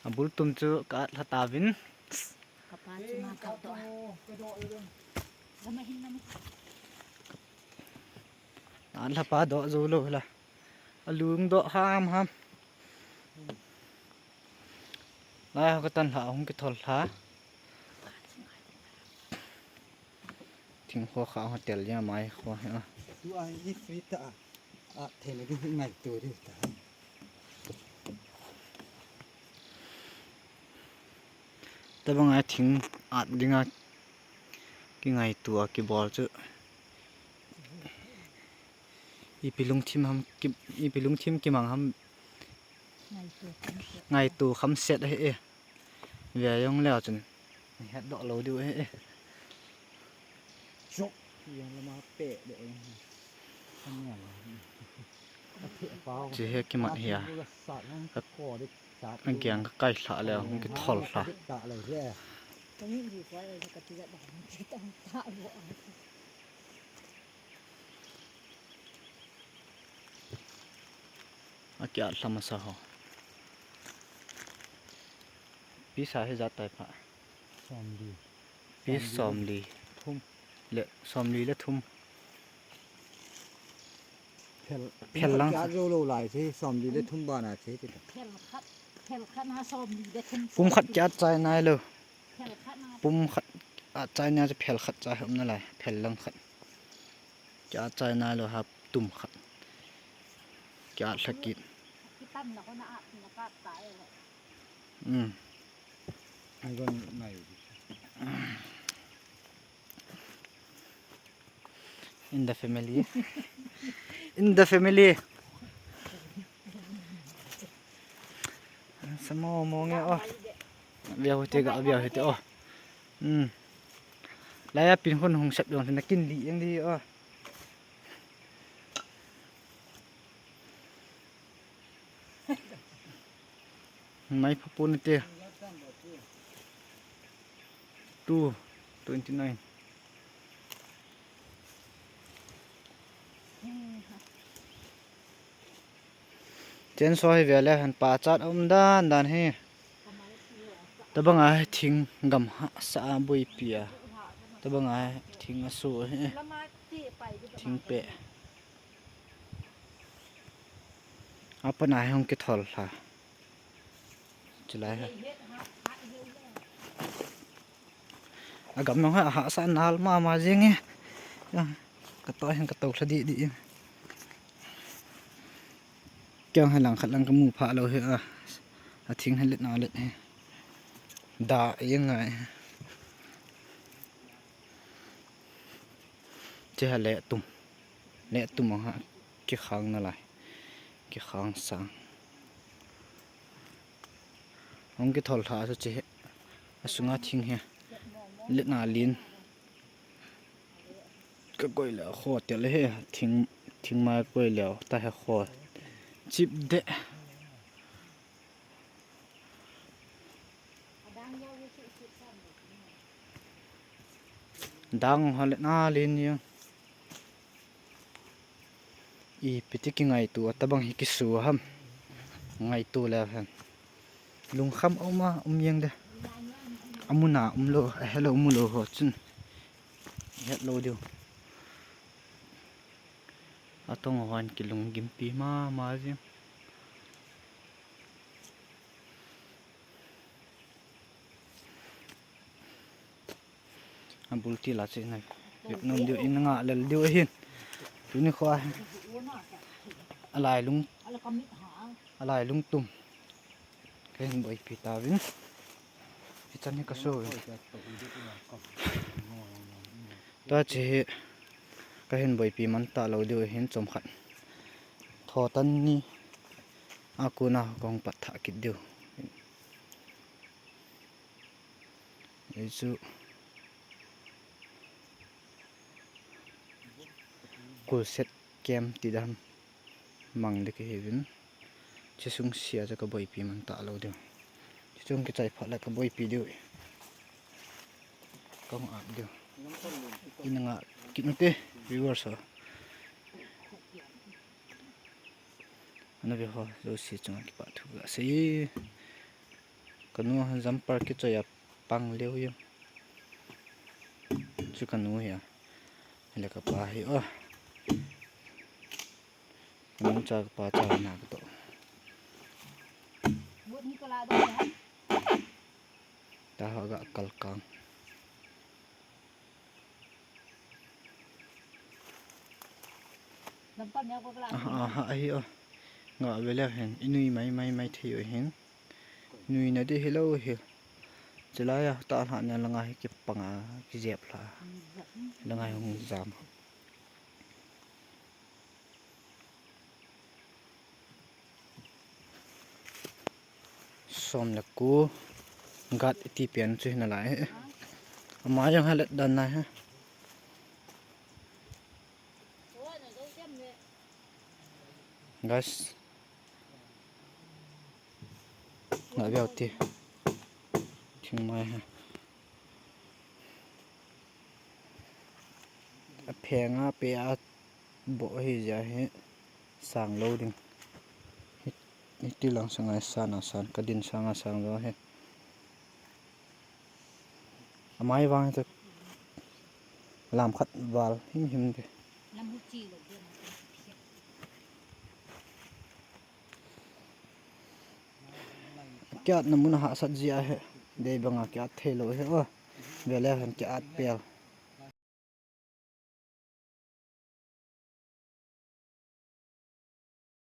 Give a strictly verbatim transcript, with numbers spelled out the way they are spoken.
Abul tum chu ka at lha tauvin. At lha pa doh jou lou la. Alung doh ham ham. Lai ho ka tan lha, hung kithol lha. Thing ho kha ho tel ya mai ho ha. Tu ai ni free ta. A, thei na ding hi ngaito ding ta. Tabang a thing at ding a kingaitua kibol chu. Ipi lungthim ham ki, ipi lungthim kimang ham. Ngaito kham set ahi e. Ve jong leu chun. Het doh lou diu ahi e. Chok. Yang lama pe de. Chi he kimat hi a. Ka, ka kiang ka kai lha leu, hung kithol lha. A kiat lha masa ho. Pi sa hi jat tai pha. Somli. Pi somli. Thum. Le somli le thum. Phel, phel lang. Kiat jou lou lai che, somli le thum bana che ti ta. Phel khat, phel khat na somli le thum. Pum khat kiat chai nai lou. Phel khat na. Pum khat a chai nai che phel khat chai um nalai. Phel lang khat. Kiat chai nai lou ha tum khat. Kiat lha kit. Kitan na ko na a na ka ta e. Um. Ai gon nai. In the family. In the family. Samo mo nge o. Via hote ga via hote o. Hmm. Laya pin khun hung sep jong na kin li eng di o. Mai pha pon te. Two twenty nine. Chen so hi vele han pa chat um dan dan hi. Tabang a thing gam ha sa a bui pi a. Tabang a thing a so hi. Thing pe. Apa na hung kithol lha. Chulai ha. Agam nong ha, ha sa nal mama jing e. Ka to hin ka to lha di di. Kiang ha lang khat lang ka mu pha lou hi a. A thing ha let na let hi. Da eng ngai. Che ha le tum. Le tum ha kikhang nalai. Kikhang sang. Hung kithol lha chu che. Asunga thing hi. Let na lin. Ka koi le kho tel he. Thing, thing mai koi le ta he kho. Chip de. Dang ho le na lin yo. Ipi ti kingaitu a tabang hi kisu ham. Ngaitu le hen. Lungkham a um a um jeng de. Amun a um lou, ahe lou mu lou ho chun. Het lou diu. Atong hon kilunggimpi mama jeng. Abul til a che na. Nom diu in nga lel diu ahin. Tuni kho a. Alai lung. Alai lung tum. Ka hin boipi tauvin. Hichan hi ka so uvin. Tua che hi ka hin boipi man talou diu ahin chomkhat. Tho tan ni a kona ka hung pat thah kit diu. Ei chu kulset kem ti dan mang ding kahiuvin. Chesung sia chu ka boipi man talou diu. Chesung kichai phat le ka boipi diu. Ka hung at diu. Ina nga kit ute viewers ho. Ana ve ho jouse chunga kipa thu kasei. Kanu jumper kichoi a pang leu hi. Chu kanu hi a. Hile kapa hi o. Kanu cha kapa cha na kato. Taho ga kalkang. Aha, aha, ahi o. Nga vele hin, inui mai, mai, mai thei o hin. Nui na di hilou hi. Chilai a, ta lha na langa hi kipanga, kijep lha. Langa hi hung jam. Som le ko gat iti pian chu hina lai. Ama jong halet dan na ha. Guys. Ngai beu ti. Thing mai ha. A phenga pe a bo hi ja hi sang lo ding. Hi, hiti lang sanga san a san ka din sanga sang lo hi. Amai vang chu lam khat val him him de. Lam hu chi lo de. Kiat na mun hahsat ji a he. Dei banga kiat thei lo he o. Vele han kiat pel.